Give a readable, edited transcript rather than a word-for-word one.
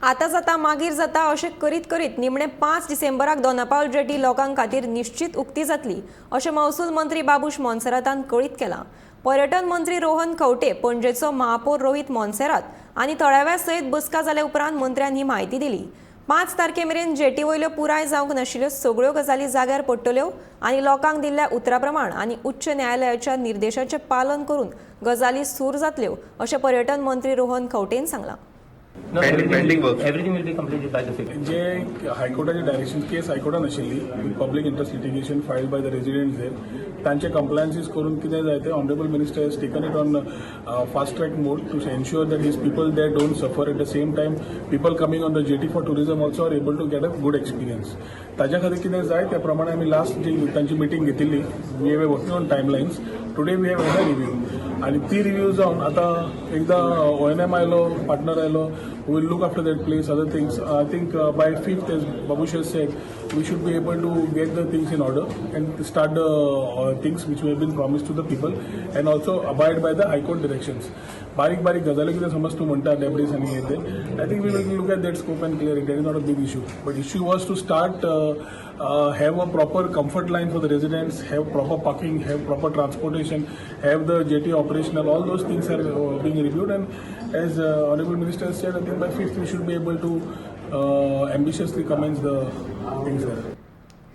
आतां जाता, मागीर जाता अशें करीत करीत निमणे 5 डिसेंबराक दोनापावल जेटी लोकां खातीर निश्चित उक्ती जातली, अशें महसूल मंत्री बाबूश मोन्सेरातान कळीत केलां. पर्यटन मंत्री रोहन खंवटे, पणजेचो महापौर रोहित मोन्सेरात आनी थळाव्या सयत बसका जाल्या उपरांत मंत्र्यान ही म्हायती दिली. 5 तारखे मेरेन जेटी वयल्यो पुराय जावंक नाशिल्ल्यो सगळ्यो गजाली जाग्यार पडटल्यो आनी लोकांक दिल्ल्या उतरा प्रमाण आनी उच्च न्यायालयाच्या निर्देशाचें पालन करून गजाली सूर जातल्यो, अशें पर्यटन मंत्री रोहन खंवटेन सांगलां. No, Pending everything, works. Everything will be completed by the 5th. जे हायकोर्टाचे डायरेक्शन, केस हायकोर्टान आशिल्ली, public interest litigation filed by the residents there, तांचे कंप्लायन्सीस करून कितें जाय ते honourable minister has taken it on fast track mode to ensure that these people there don't suffer. At the same time, people coming on the jetty for tourism also are able to get a good experience. ताज्या खातीर कितें जाय त्या प्रमाणे आमी last जी तांची meeting घेतिल्ली, we have working on timelines. Today we have had a review आनी ती रिव्यू जावन आतां एकदां ओएनएम आयलो, पार्टनर आयलो, will look after that place, other things. I think by 5th, as Babush has said, we should be able to get the things in order and start the things which have been promised to the people and also abide by the High Court directions. बारीक बारीक गजाली कितें समज तूं म्हणटा, डेब्रीस आनी हे ते, I think we will look at that scope and clear it. That is not a big issue, but issue was to start, have a proper comfort line for the residents, have proper parking, have proper transportation, have the jetty operational. All those things are being reviewed, and as Honorable Minister said, I think by 5th we should be able to ambitiously commence the things there.